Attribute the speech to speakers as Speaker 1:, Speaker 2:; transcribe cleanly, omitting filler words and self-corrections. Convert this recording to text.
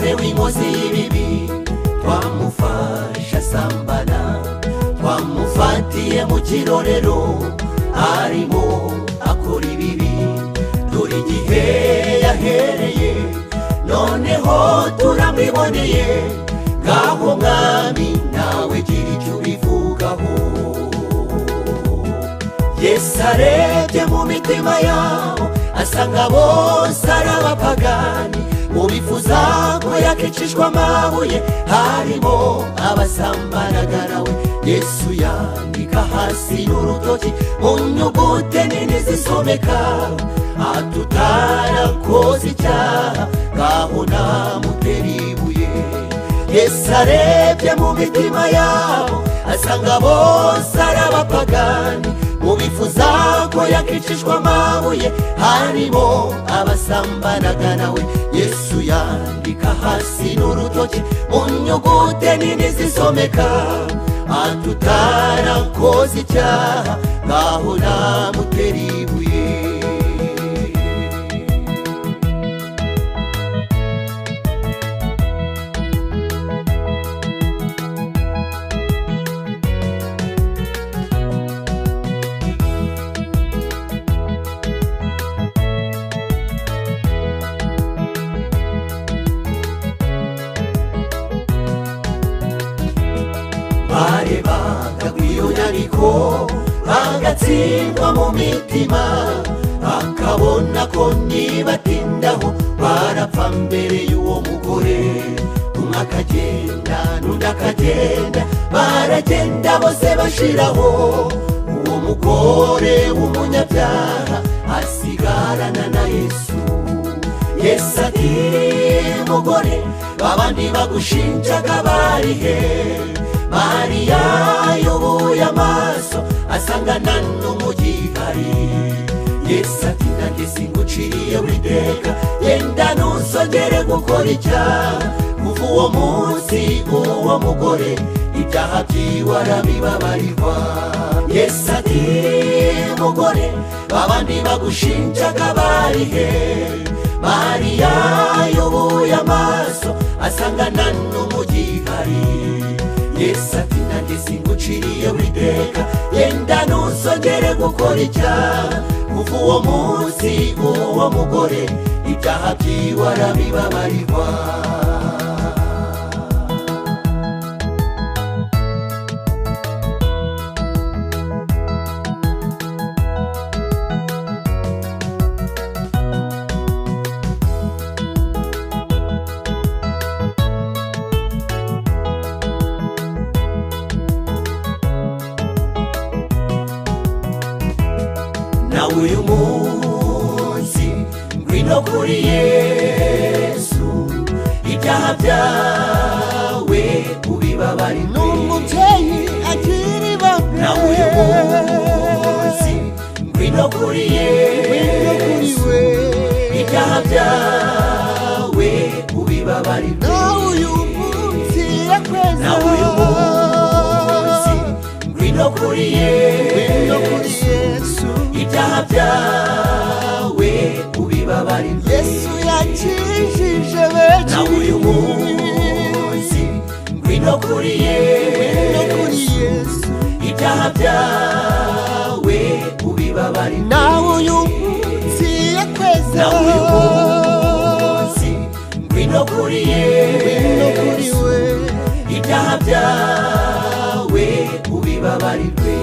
Speaker 1: Mugore w'inkozi y'ibibi twamufashe asambana, twamufatiye mu kirorero arimo akora ibibi. Dore igihe yahereye noneho turamwiboneye, ngaho mwami nawe gira icyo ubivugaho. Yesu arebye mu mitima yabo asanga bose ari abapagani, mu bifuza ko yakicishwa amabuye harimo abasambanaga nawe. Yesu yandika hasi n'urutoki mu nyugute nini zisomeka, atutarakoze icyaha ngaho namutera ibuye. Yesu arebye mu mitima yabo asanga bose ari abapagani, mu bifuza ko yakicishwa amabuye harimo abasambanaga nawe. Yesu yandika hasi n'urutoki mu nyugute nini zisomeka, atutarakoze icyaha ngaho namutera ibuye. Barebaga kw'iyo nyandiko bagatsindwa mu mitima, bakabona ko nibatindaho barapfa mbere y'uwo mugore. Umwe akagenda n'undi akagenda, baragenda bose bashiraho, uwo mugore w'umunyabyaha asigarana na Yesu. Yesu ati mugore, babandi bagushinjaga bari he? Mariya yubuye amaso asanga nta n'umugihari. Yesu ati nanjye singuciriye witeka, genda ntusongere gukora icyaha. Kuva uwo munsi uwo mugore ibyaha byiwe arabibabarirwa. Yesu ati mugore, babandi bagushinjaga bari he? Mariya yubuye amaso asanga nta n'umugihari. Yesu ati nanjye singuciriye witeka, genda ntusongere gukora icyaha. Kuva uwo munsi uwo mugore ibyaha byiwe arabibabarirwa. Nawe uyu munsi ngwino kuri Yesu, ibyaha byawe ubibabarirwe.
Speaker 2: N'umubyeyi akiri bato,
Speaker 1: Nawe uyu munsi ngwino kuri
Speaker 2: ngwino kuri
Speaker 1: Yesu,
Speaker 2: we.
Speaker 1: ibyaha byawe ubibabarirwe.
Speaker 2: Nawe uyu munsi yakweza,
Speaker 1: Nawe uyu munsi ngwino kuri
Speaker 2: ngwino kuri
Speaker 1: Yesu,
Speaker 2: Yesu.
Speaker 1: ibyaha byawe ubibabarirwe.
Speaker 2: Yesu yakijije benshi,
Speaker 1: Nawe uyu munsi ngwino kuri
Speaker 2: ngwino kuri
Speaker 1: Yesu,
Speaker 2: Yesu.
Speaker 1: ibyaha byawe ubibabarirwe.
Speaker 2: Nawe uyu munsi yakweza,
Speaker 1: Nawe uyu munsi ngwino kuri
Speaker 2: ngwino kuri
Speaker 1: Yesu,
Speaker 2: we.
Speaker 1: ibyaha byawe ubibabarirwe.